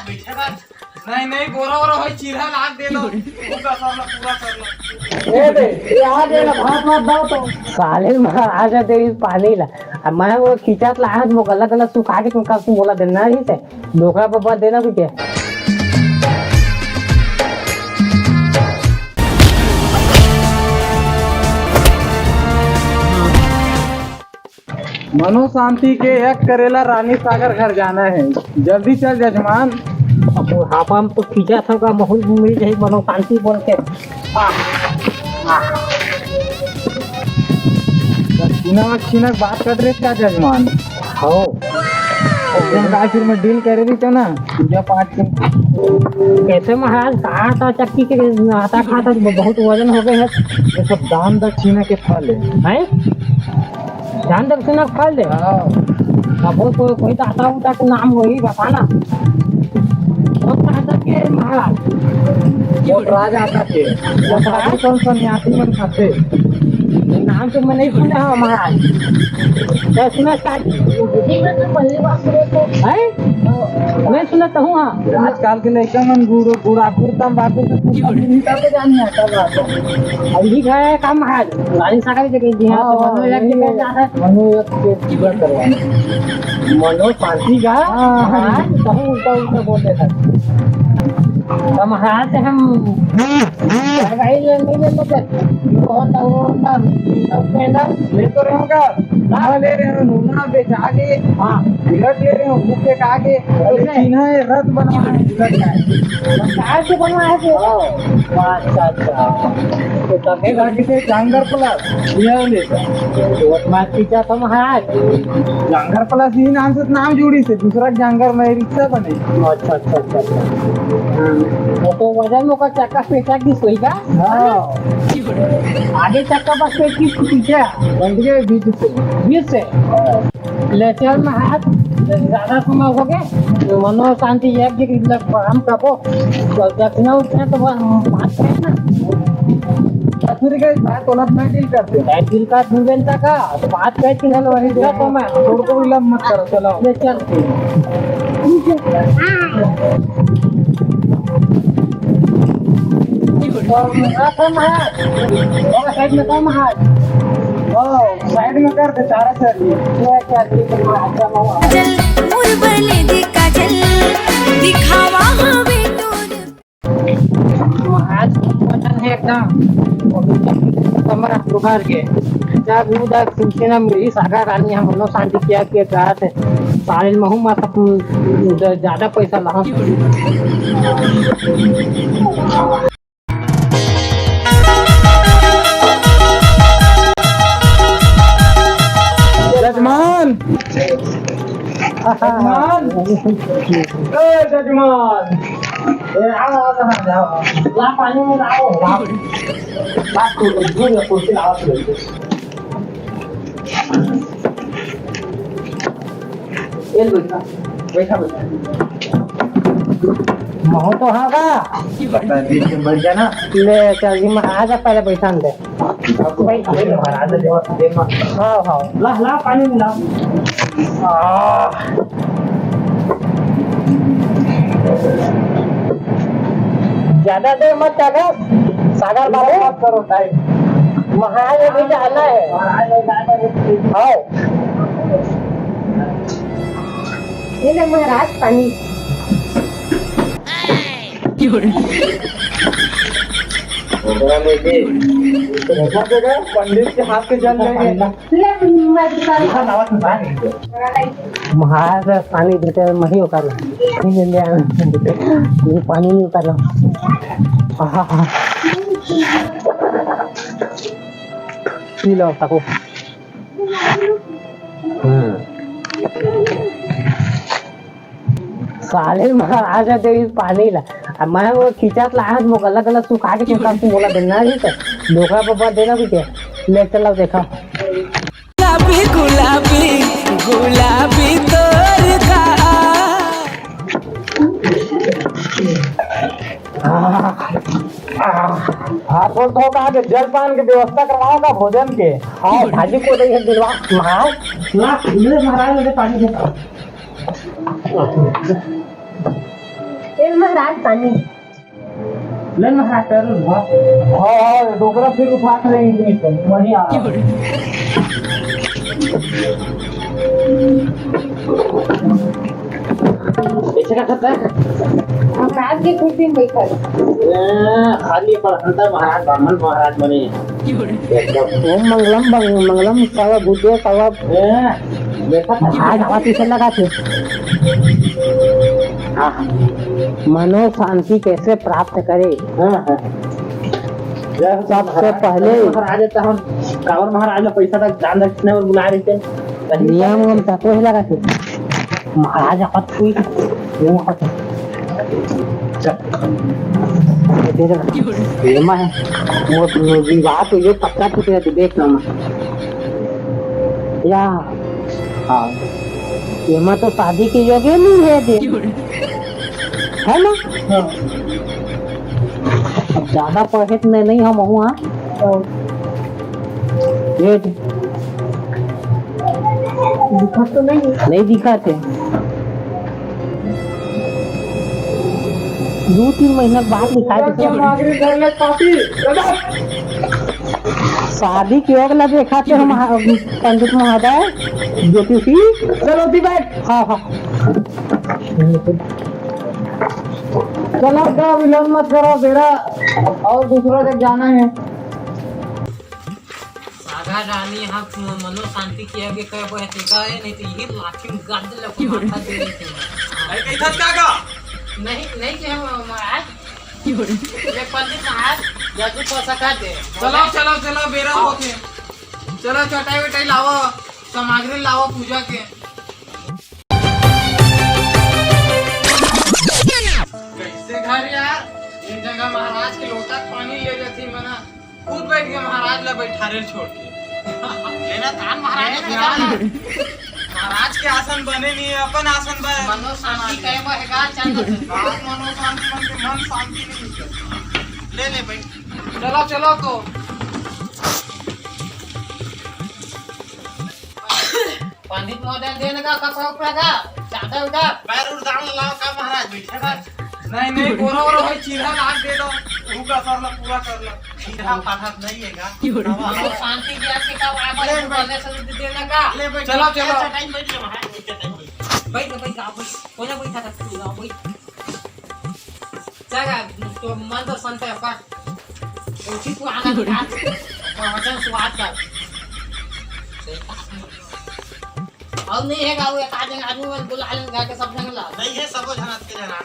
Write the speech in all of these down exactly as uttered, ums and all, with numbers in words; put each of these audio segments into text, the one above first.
नहीं, नहीं, बोरा, बोरा, होई, चीरा लाग दे दो। पूरा कर लो, पूरा कर लो। ए बे, ये आ गया ना, भात, भात दो तो। साले महाराज दे इस पानी ला। अब मैं वो खींचत ला, आज वो गला, गला सुखा के तुम कब तुम बोला देना ही से। डोकरा पर बात देना भी क्या? मनो शांति के एक करेला रानी सागर घर जाना है, जल्दी चल जजमान। अब बुढ़ापा में तो खींचा था का, बहुत मिल जाए मनो शांति बोल के। छिनक छिनक बात कर रहे का जजमान? हो। एकदम का फिर मैं डील करे रही तो ना, पूजा पाठ के। कैसे महाराज, कहा था चक्की के आटा खाता तो बहुत वजन हो गए है। ये सब दान दक्षिणा के फल है। हैं? दान दक्षिणा के फल है? हाँ। अब वो कोई, कोई दाता उता के नाम वही बताना। वो कहा था के महाराज। वो राज आता के। वो राज? कौन सन्यासी मन खाते? नाम तो मैं नहीं सुना हूँ महाराज। तो सुना स्टार्ट। पहली बार सुना तो है। मैं सुना तो हूँ, हाँ। आजकल के लइका मन गुड़, गुड़ाखुर, तंबाकू से कुछ नहीं करते, जानिए, क्या बात है? अभी घर है काम महाराज। गाड़ी सागर जगह जी, हाँ, हाँ, तो हाँ, मनो एक नहीं, जगह नहीं। जा रहा है। मनो एक के पूजा करवाना। मनो शांति का हाँ, हाँ। महाराज, कहूँ उल्टा उल्टा बोल देता है। तो महाराज से हम भाई ले, नहीं ले लेते। बहुत और ना, सब पहला ले तो रहे होगा। हाँ, ले रहे हो, नूना बेच आगे। हाँ। बुलेट ले रहे हो, बुक के आगे। अरे, कैसे? चिन्हा है, रथ बनवा है, बुलेट का है। कार से बनवा है फिर? हाँ। अच्छा, अच्छा। तो तब एक आगे से जांगर प्लस, ये ले। तो मत पीछा तो महाराज। जांगर प्लस ही नाम से नाम जुड़ी से, दूसरा जांगर में रिक्शा बने। अच्छा, अच्छा, अच्छा, अच्छा। हाँ। वो तो वजन में का चक्का पेटा की सोई का? हाँ। आगे चक्का बस पेट की पीछे? बंद के बीच से। बीच से? हाँ। ले चल महाराज, ज्यादा समय हो गए, मनो शांति एक जगह लग हम कबो, तो दक्षिणा उठे तो बस बात है ना। तो फिर के बात तोला मैं डील करते हैं। मैं डील का दू घंटा का, तो बात कह के चलो, वही दो तो मैं। छोड़ को विलंब मत करो, चलो। ले चल। साइड में कम हाथ। ओ, साइड में कर दे, चारा सर जी। ये क्या ठीक है, हाँ, चलो। काजल, मोर बने दी काजल, दिखावा हवे तोर। आज वजन है एकदम। कमर बुखार के। जब वो दा सुनते ना मेरी सागर रानी हम दोनों शांति किया के कहा थे। सारे महू माता ज्यादा पैसा ला। जजमान, जजमान, ए जजमान, ए, आओ, आओ, आओ, आओ। ला पानी में लाओ, लाओ। ला, कुर्सी, कुर्सी लाओ, कुर्सी। ये लो, बैठा, बैठा, बैठा। महू तो हाँ का? बैठ जा ना। ले, चल, जी, महाराज, पहले बैठा दे। बैठ, बैठ, महाराज, दे, दे, हाँ, हाँ। ला, ला, पानी मिला। आह। ज्यादा देर मत जागा, सागर बाबू। मत करो टाइम। महाराज अभी जाना है। हाँ। ये ले महाराज पानी। ओकरा लेके, ओकरा देगा, पंडित के हाथ से जल लेंगे। ले, मैं दिखा दूँ। महाराज पानी देते हैं, मही उतारो। नहीं ले, ले, ये पानी नहीं उतारो। आहा, आहा। पी लो, ताको। हम्म। साले महाराज दे इस पानी ला। अब मैं वो खींचत ला, आज वो गला गला सुखा के तुम सबको बोला देना ही तो। धोखा पर बात देना भी क्या? ले चलाओ देखा। गुलाबी गुलाबी गुलाबी तोर का। हाँ, बोल तो कहा कि जलपान की व्यवस्था करवाओ का भोजन के। हाँ, भाजी को दे दिलवा। महाराज, ला, ले महाराज, ले पानी दे। तेल महाराज पानी। ले महाराज, तेल उठा। हाँ, हाँ, डोकरा फिर उठा के ले, इतनी तो बढ़िया। कैसे का खतरा? महाराज के कुर्सी में बैठल। ए, खाली पर हंता महाराज, ब्राह्मण महाराज बने। एकदम। ओम मंगलम बं-, मंगलम सर्व भूते सर्व। ए, देखा था? आज आवाज इसे लगा थे। हाँ। मनो शांति कैसे प्राप्त करे? हाँ, हाँ। जय हो सबसे महाराज, पहले महाराज तो हम कांवर महाराज ला पैसा तक दान दक्षिणा बर बुलाए रहिथे। नियम हम तको ही लगा थे। महाराज अपन कोई नहीं होता। चल। ये दे दे। ये मैं है। वो विवाह तो ये पक्का टूटे, तू देख ना। या। हाँ। ये मैं तो शादी के योग्य नहीं है दे। है ना? हाँ। अब ज्यादा पढ़े तो नहीं, नहीं हम हुआ। ये दिखत तो नहीं है। नहीं दिखत है। दो तीन महीना के बाद दिखाई देते हैं। शादी के अगला देखा थे हम, पंडित महोदय, ज्योतिषी। चलो, दी बैठ। हाँ, हाँ। चलो, का विलंब मत करो, बेरा और दूसरा जगह जाना है। सागा रानी, हाँ, मनो शांति किया के कहे बोहे तेगा है, नहीं तो यही लाठी में गाड़ दे, लगे माथा दे देते हैं। अरे, कहीं था का का? नहीं, नहीं कि हम महाराज। ये पंडित महाराज, जल्दी पैसा काट दे। चलो, चलो, चलो, बेरा होते। चलो, चटाई वटाई लाओ, सामग्री लाओ पूजा के। कैसे घर यार, एक जगह महाराज के लोटा के पानी ले लेती मना, खुद बैठ के महाराज ला बैठारे छोड़ के। लेना थान महाराज के लेना पुजारी। महाराज के आसन बने नहीं है, अपन आसन बने। मनो शांति कहे बर हे का, चल ना। बात मनो शांति मन के मन शांति नहीं है। ले ले बैठ। चलो, चलो तो। पंडित महोदय, देने का कसौक रहेगा, ज्यादा उधर। पैर उठ दाम लाओ का महाराज, बैठे बस। नहीं, नहीं, बोरो, बोरो, भाई, चीरा लाग दे दो। तू का कर ला, पूरा कर ला। चीरा पाठक नहीं है का? क्यों रे? अब हम शांति की आके का आवाज ले, बोलने से देने का? ले, बैठ। चलो, चलो। अच्छा, टाइम बैठ ले, महाराज, बैठ, टाइम बैठ। बैठ, बैठ, आओ, बैठ। कोई ना बैठा था, तू आओ, बैठ। चल, तो मन तो शांत है, पर उचित को आना था, प्रवचन शुरुआत कर। और नहीं है गाँव, एक आदमी, आदमी मन बुला लेंगे, घर के सब जंगला। नहीं है, सबो झन के जना।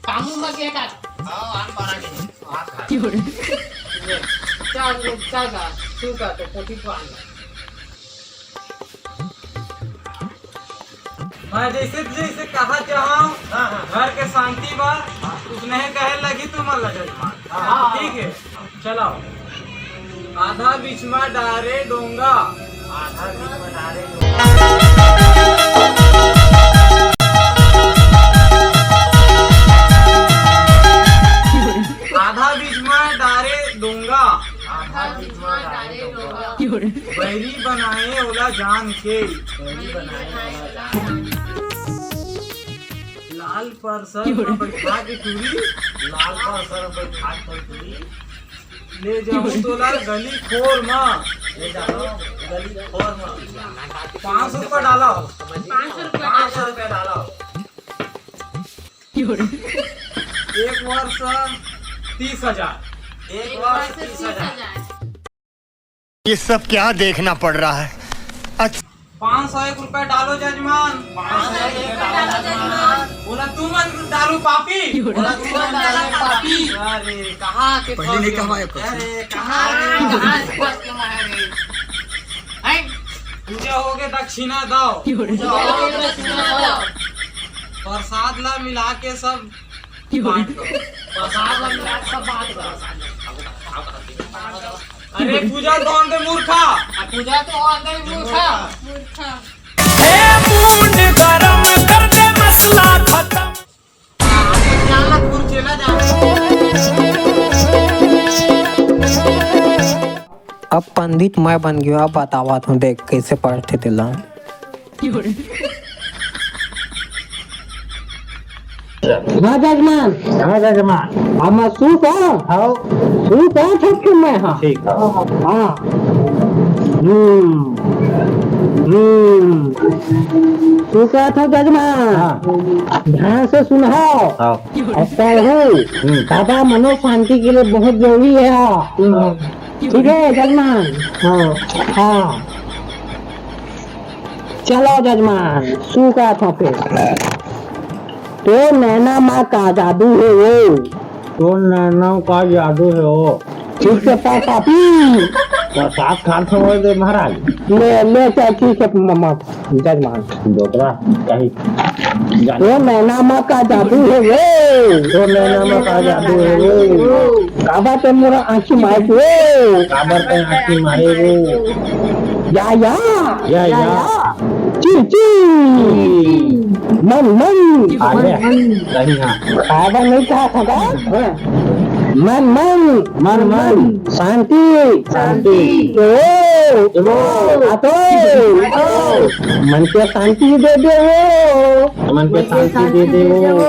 कामू में के का? हाँ, आन पारा के। हाथ खा। क्यों रे? ले, चल, चल का, तू का, तो पोती को आन। मैं जैसे जैसे कहा चाहूँ, हाँ, हाँ। घर के शांति बर, हाँ। उसने कहे लगी तुम अलग जजमान। हाँ। ठीक है, चलाओ। आधा बीच में डारे डोंगा। आधा बीच में डारे डोंगा। आधा बीच में डारे डोंगा। आधा बीच में डारे डोंगा। बैरी बनाए ओला जान के। बैरी बनाए ओला जान के। लाल परसर म बैठा के टूरी। लाल परसर म बैठा के टूरी। ले जाऊं तोला गली खोर म। ले जाऊं गली खोर म। पाँच सौ रुपया डाला हो। पाँच सौ रुपया पाँच सौ रुपया डाला हो। एक वर्ष तीस हजार। एक वर्ष तीस हजार। ये सब क्या देखना पड़ रहा है? अच्छा। पाँच सौ एक रुपया डालो जजमान। पाँच सौ एक रुपया डालो जजमान। बोला तू मन डालो पापी। बोला तू मन डालो पापी। अरे कहाँ के पहले नहीं कमाया कुछ। अरे कहाँ रे, कहाँ से फंस के मारे रे? हैं? पूजा हो गए, दक्षिणा दो। पूजा हो गए, दक्षिणा दो। प्रसाद ला मिला के सब बांट दो। प्रसाद ला मिला के सब बांट दो। अरे पूजा तो अंदर मूर्खा। आ, पूजा तो अंदर मूर्खा। मूर्खा। हे मुंड गरम कर दे, मसला खत्म। अब पंडित मैं बन गयो, अब बतावत हूँ, देख कैसे पढ़थे तेला। हाँ जजमान। हाँ जजमान। अब मैं सूत हँव। हाँ। सूत हँव, थक के मैं, हाँ। ठीक है। हाँ। हम्म। हम्म। सूत हँव जजमान। हाँ। ध्यान से सुनहव। हाँ। अउ पढ़हू। हम्म। दादा, मनोशांति के लिए बहुत जरूरी है। ठीक है जजमान। हाँ। हाँ। चलो जजमान, सूत हँव फेर। तोर नैना मा का जादू हे वो? तोर नैना मा का जादू हे वो? ठीक से पढ़ पापी। प्रसाद खात हवय दे महाराज। ले, ले, चल, ठीक हे, म-, म-, जजमान। डोकरा, कहीं जाने। तोर नैना मा का जादू हे वो? तोर नैना मा का जादू हे वो? काबर ते मोर आँखी मारे वो? काबर ते आँखी मारे वो? या, या। या, या। या। ची, ची। ची। मन, मन। अरे, कहीं हाँ। काबर नहीं कहा था का? मन, मन। मन, मन। शांति। शांति। ओ। ओ। आ तो। ओ। मन के शांति दे दे वो। मन के शांति दे दे वो। ओ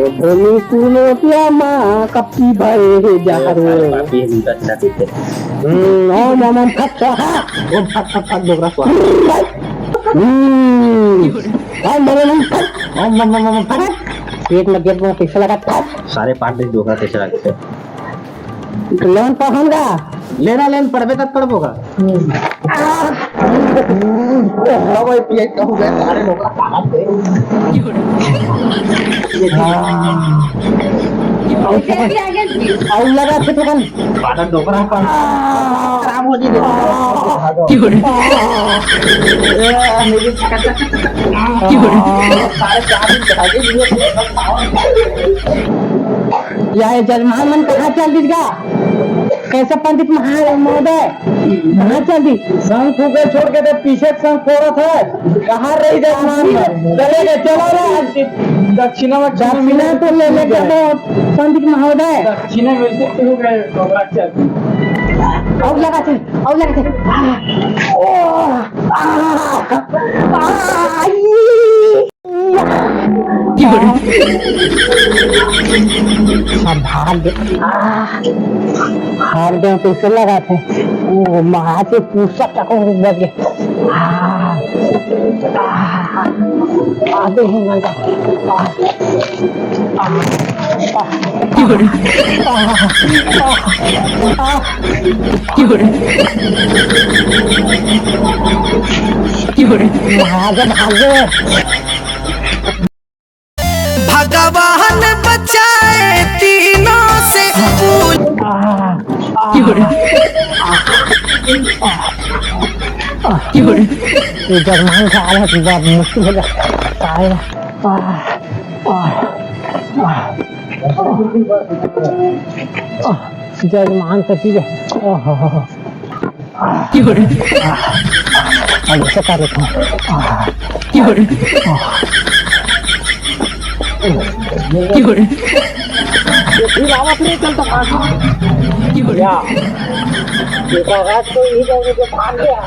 भोली तू लोटिया माँ कपटी भरे हे जहर। अरे, पापी है, इनका अच्छा देते। हम्म, ओम, ओम, ओम, फट स्वाहा। ओम फट, फट, फट, डोकरा स्वाहा। हम्म, ओम, ओम, ओम, फट। ओम, ओम, ओम, ओम, फट। पेट में गेट में कैसे लगा? फट। सारे पाठ दे डोकरा कैसे लगते? लेन पढ़न का? लेना लेन पढ़बे तब पढ़बो का? अब ये पिए कहूँ गए सारे लोग का ताकत दे। हाँ। अउ लगा थे तो कन। पाटा डोकरा का। खराब हो जी। क्यों रे? सारे चार दिन खा के या ये जजमान मन कहाँ चल दिस गा? कैसे पंडित महा-, महोदय? कहाँ चल दिस? संग फूके छोड़ के तो पीछे के संग फोड़त है। कहाँ रही जजमान मन? चले गए, चलो रे। दक्षिणा, दक्षिणा तो ले लेके वो पंडित महोदय। दक्षिणा मिलते शुरू गए, तो अच्छा। और लगा थे, और लगा थे। आ, ओ, आ, आ, आ, ई। अब भाग दे। आह, भाग दे, कैसे लगा थे? ओ, महाराज के पूछा तक बच गए। आह, आह, आधे ही घंटा। आह, आह, आह, आह, आह। महाराज भाग गए। भगवान बचाए तीनों से पूछ। आह, आह, आह, आह, आह। ये जजमान का आलस बहुत मुश्किल हो गया। आह, आह, आह, आह। जजमान सची है। ओहो। अब ऐसा कर लेता हूँ। फिर आवाज नहीं चलता। या। देखा, रात को यही जाएंगे जो भाग गया।